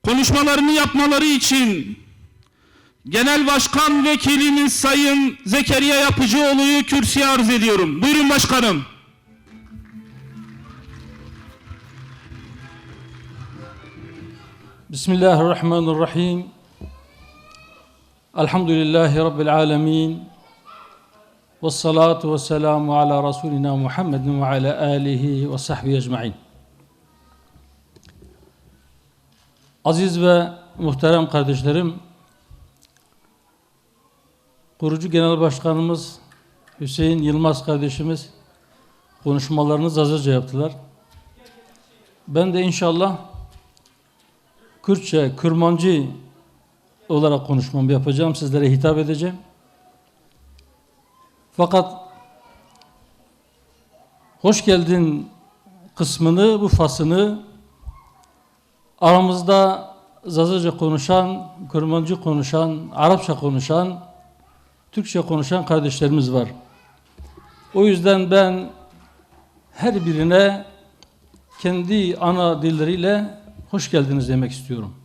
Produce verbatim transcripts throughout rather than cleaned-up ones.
Konuşmalarını yapmaları için Genel Başkan Vekilimiz Sayın Zekeriya Yapıcıoğlu'yu kürsüye arz ediyorum. Buyurun başkanım. بسم الله الرحمن الرحيم. الحمد لله رب العالمين. والصلاة والسلام على رسولنا محمد وعلى آله وصحبه أجمعين. Aziz ve muhterem kardeşlerim, kurucu genel başkanımız Hüseyin Yılmaz kardeşimiz konuşmalarını Zazaca yaptılar. Ben de inşallah Kürtçe, Kürmancı olarak konuşmamı yapacağım, sizlere hitap edeceğim. Fakat hoş geldin kısmını, bu faslını aramızda Zazaca konuşan, Kürmancı konuşan, Arapça konuşan, Türkçe konuşan kardeşlerimiz var. O yüzden ben her birine kendi ana dilleriyle hoş geldiniz demek istiyorum.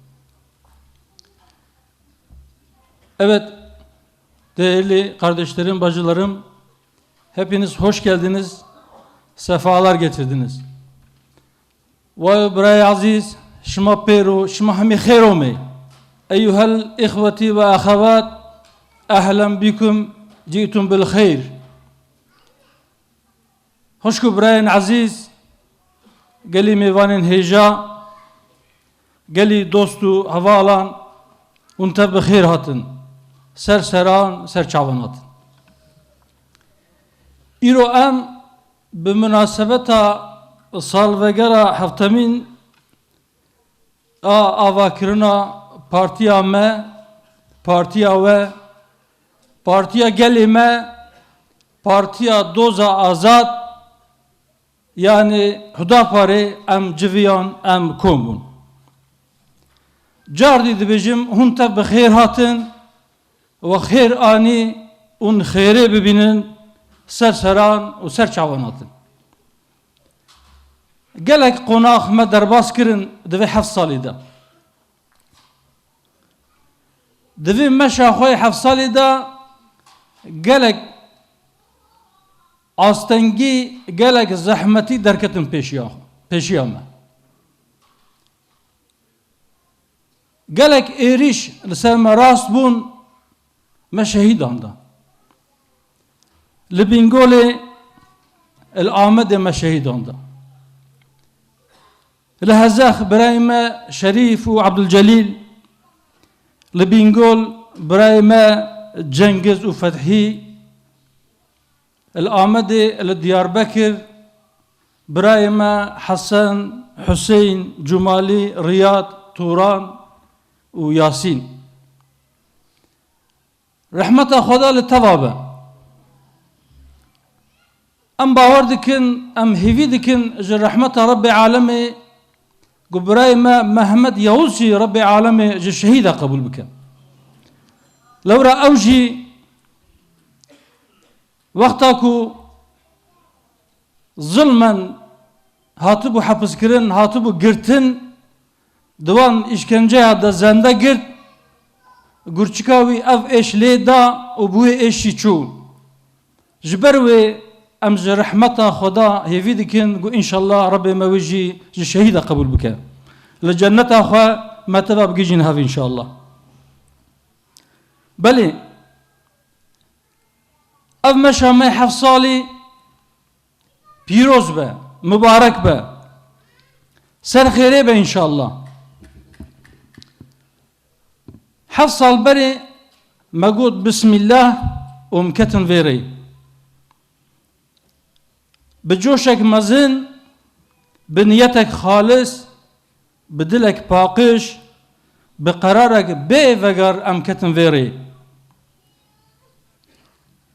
Evet, değerli kardeşlerim, bacılarım, hepiniz hoş geldiniz, sefalar getirdiniz. Wey birayê ezîz, şima pêr û şima hemî xêr omê. Eyyuhel îxwetî ve exewat, ehlen bîkum, cîtum bil xeyr. Xwişk û birayên ezîz, gelî mêvanên hêja, gelî dost û hevalan, hûn tev bi xêr hatin. Ser seran, ser çavan hatin. Îro em bi munasebeta salvegera heftemîn a avakirina partiya me, partiya we, partiya gelê me, partiya Doza Azad, yanî Hudaparê em civiyan, em kom bûn. Cardî dibêjim, hûn tev bi xêr hatin, we xêr anî, hûn xêrê bibînin, ser seran û ser çavan hatin. Gelek qonax me derbas kirin di vê heft salî de. Di vê meşa xwe yê heft salî de gelek astengî, gelek zehmetî derketin pêşiya, pêşiya me. Gelek êrîş li ser me rast bûn, me şehîdan da. Li Bîngolê, li Amedê me şehîdan da. Li Hezex birayê me Şerîf û Abdulcelîl, li Bîngol birayê me Cengiz û Fethî, li Amedê, li Diyarbekir birayê me Hesen, Huseyîn, Cumalî, Riyad, Turan û Yasîn. Rehmeta Xweda li teva be. Em bawer dikin, em hêvî dikin ji rehmeta Rebbê Alemê ku birayê me Mehmet Yavuz jî Rebbê Alemê ji şehîda qebûl bike. Lewra ew jî wexta ku zilmen hatibû hepiskirin, hatibû girtin, di wan îşkenceya de zende girt, gurçika wî ev êş lê da û bi wê êşî çû. Ji ber wê em ji rehmeta Xweda hêvî dikin ku înşallah Rebbê me wî jî ji şehîda qebûl bike. Li cenneta xwe me teva bigihîjin hev înşallah. Belê, ev meşa me heft salî pîroz be, mibarek be. Ser xêrê be înşallah. Heft sal berê me got bismillah û em ketin vê rê. Bi coşek mezin, bi niyetek xalis, bi dilek paqij, bi qerarek bê veger em ketin vê rê.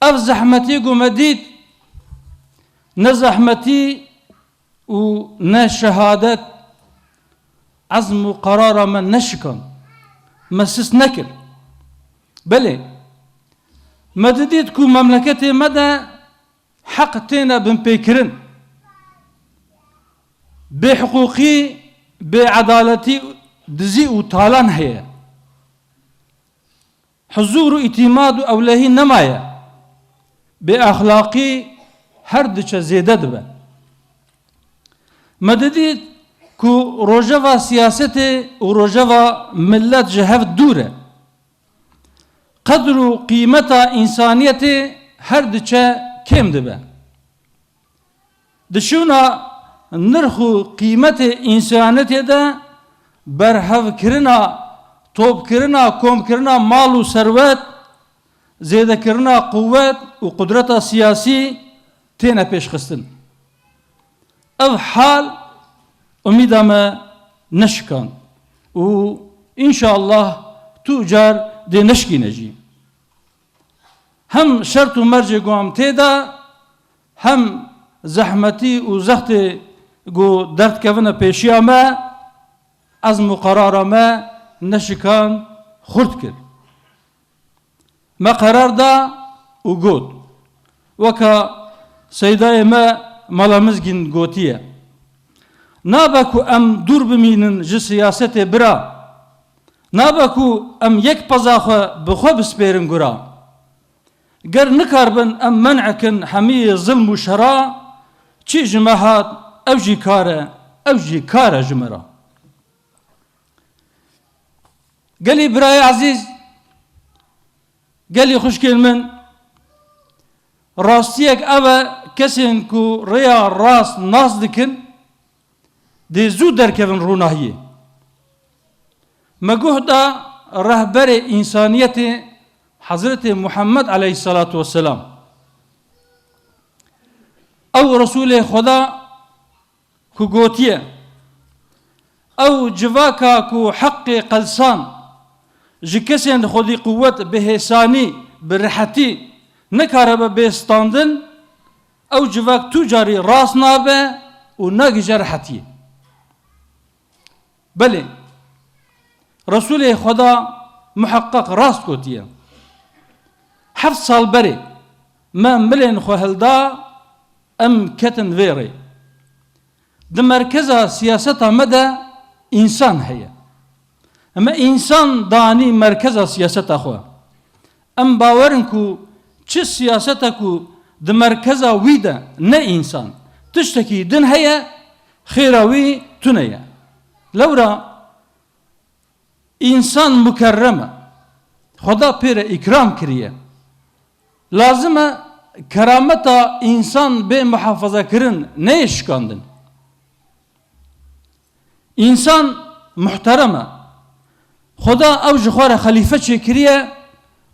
Ev zehmetî ku me dît, ne zehmetî û ne şehadet, ezm û qerara me neşikan, me sist nekir. Belê, me didît ku memleketê me de heq têne binpêkirin. Bêhiqûqî, bêedaletî dizî û talan heye. Huzûr û îtîmad û ewlehî nemaye. Bêexlaqî her diçe zêde dibe. Me didît ku rojeva siyasetê û rojeva millet ji hev dûr e. Qedr û qîmeta însaniyetê her diçe kêm dibe. Di şûna nirx û qîmetê însaniyetê de berhevkirina, topkirina, komkirina mal û serwet, zêdekirina quwet û qudreta siyasî têne pêşxistin. Ev hal umîda me neşikand û înşallah tu car dê neşikîne jî. Hem şert û mercê ku em tê de, hem zehmetî û zextê ku derdkevine pêşiya me, ezm û qerara me neşikan xurt kir. Me qerar da û got, weka seydayê me Mala Mizgîn gotiye, nabe ku em dûr bimînin ji siyasetê bira, nabe ku em yek peza xwe bi xwe bispêrin gura. Ger nikaribin em men'ekin hemiyê zilm û şera, çi ji me hat, ew jî kar e, ew jî kar e ji me re. Gelî birayê ezîz, gelî xwişkên min, rastiyek ev e, kesên ku rêya rast nas dikin, dê zû derkevin rûnahiyê. Me guh da rehberê însaniyetê Hezretê Muhammed aleyhisselatu vesselam. Ew Resûlê Xweda ku gotiye, ew civaka ku heqê qelsan ji kesên xwedî quwet bi hêsanî, bi rihetî nikaribe bê standin, ew civak tu carî rast nabe û nagihîje rihetiyê. Belê, Resûlê Xweda muheqqeq rast gotiye. Heft sal berê me milên xwe hilda, em ketin vê rê. Di merkeza siyaseta me de însan heye. Em ê însan danî merkeza siyaseta xwe. Em bawer in ku çi siyaseta ku di merkeza wî de ne însan, tiştekî din heye, xêra wî tune ye. Lewra însan mukerrem e. Xweda pê re îkram kiriye. Lazim e kerameta însan bê muhafaza kirin, neyê şikandin. Însan muhterem e. Xweda ew ji xwe re xelîfe çêkiriye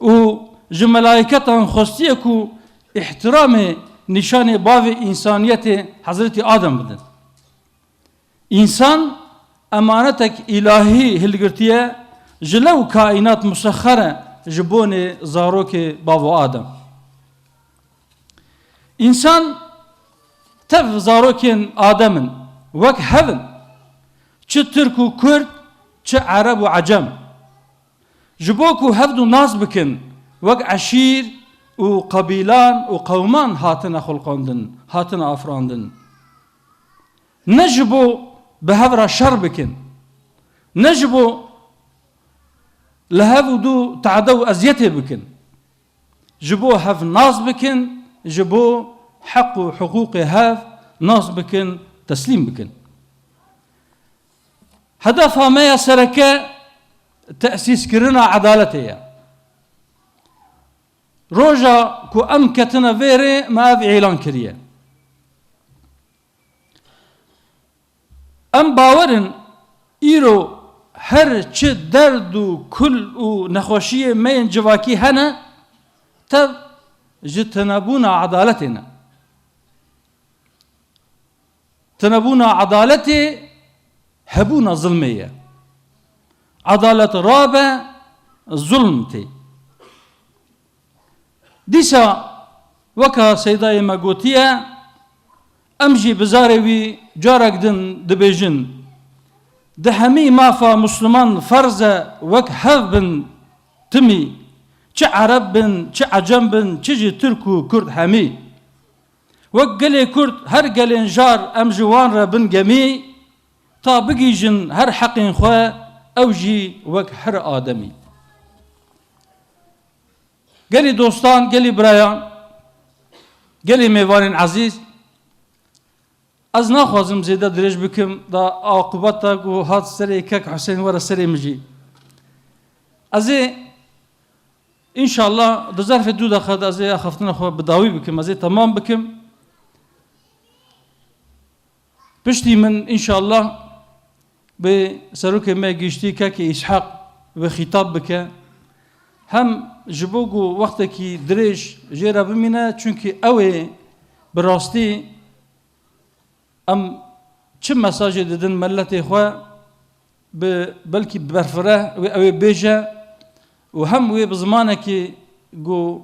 û ji melaîketan xwestiye ku îhtiramê nîşanê bavê însaniyetê Hezretî Adem bidin. Însan emanetek îlahî hilgirtiye, ji lew kaînat musexxer e ji bonê zarokê bavo Adem. Însan tev zarokên Adem in, wek hev in. Çi Tirk û Kurd, çi Ereb û Ecem. Ji bo ku hevdu nas bikin, wek eşîr û qebîlan û qewman hatine xulqandin, hatine afirandin. Ne ji bo bi hev re şer bikin, ne ji bo li hev û du tade û eziyetê bikin. Ji bo hev nas bikin, ji bo heq û hiqûqê hev nas bikin, teslîm bikin. Hedefa me ya sereke tesîskirina edaletê ye. Roja ku em ketine vê rê, me ev îlan kiriye. Em bawer in, îro her çi derd û kul û nexweşiyê me yên civakî hene, tev ji tinebûna edaletê ne. Tinebûna edaletê hebûna zilmê ye. Edalet rabe, zulm tê. Dîsa weka seydayê me gotiye, em jî bi zarê wî carek din dibêjin, di hemî mafa Musliman ferz e wek hev bin timî, çi Ereb bin, çi Ecem bin, çi jî Tirk û Kurd hemî. Wek gelê Kurd her gelên jar em ji wan re bin gemî, ta bigihîjin her heqên xwe Ew jî wek her ademî. Gelî dostan, gelî birayan, gelî mêvanên ezîz, ez naxwazim zêde dirêj bikim, da aqibeta ku hat serê kek Husên were serê min jî. Ez ê înşallah di zerfê du deqa de ez ê axaftina xwe bi dawî bikim, ez ê temam bikim. Piştî min înşallah bi serokê me giştî kekê Îshaq wê xîtab bike. Hem ji bo ku wextekî dirêj jê re bimîne, çunkî ew ê bi rastî em çi mesajê didin miletê xwe bi belkî berfireh wê ew ê bêje û hem wê bi zimanekî ku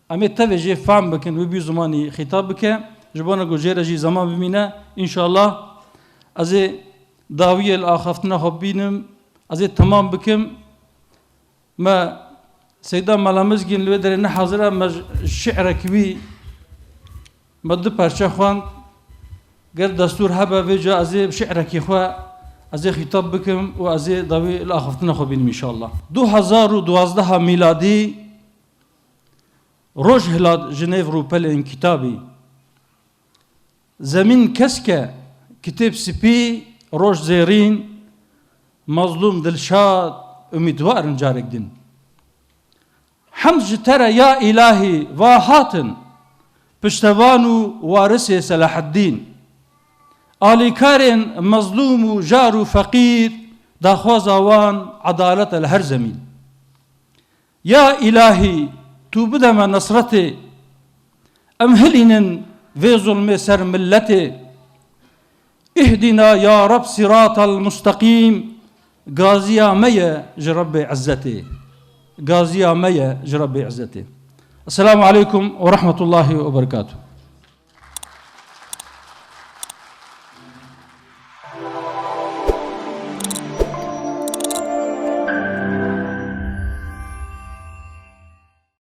em ê tevê jê fehm bikin, wê bî zimanî xîtab bike. Ji bona ku jê re jî zeman bimîne, înşallah ez ê dawiyê li axaftina xwe bînim, ez ê temam bikim. Me Seyda Mela Mizgîn li wê derê ne hazir e, me ji şi'rekî wî me du perçe xwend. Ger destûr hebe vê ca ez ê şi'rekî xwe ez ê xîtab bikim û ez ê dawî li axaftina xwe bînim înşallah. Du hezar û duwazdeh mîladî, Rojhilat ji nêv rûpelên kitabî. Zemîn kesk e, kitêb spî, roj zêrîn, Mazlûm dilşad, umîdwar in carek din. Hemd ji te re ya îlahî, va hatin, piştevan û warisê Selaheddîn. Alîkarên mezlûm û jar û feqîr, daxwaza wan edalet e li her zemîn. Ya îlahî, tu bide me nesretê, em hilînin vê zulmê ser miletê. Îhdîna ya Reb sîratal musteqîm, gaziya me ye ji Rebbê Izzetê. Gaziya me ye ji Rebbê Izzetê. Esselamu aleykum ve rahmetullahi ve berekatuhu.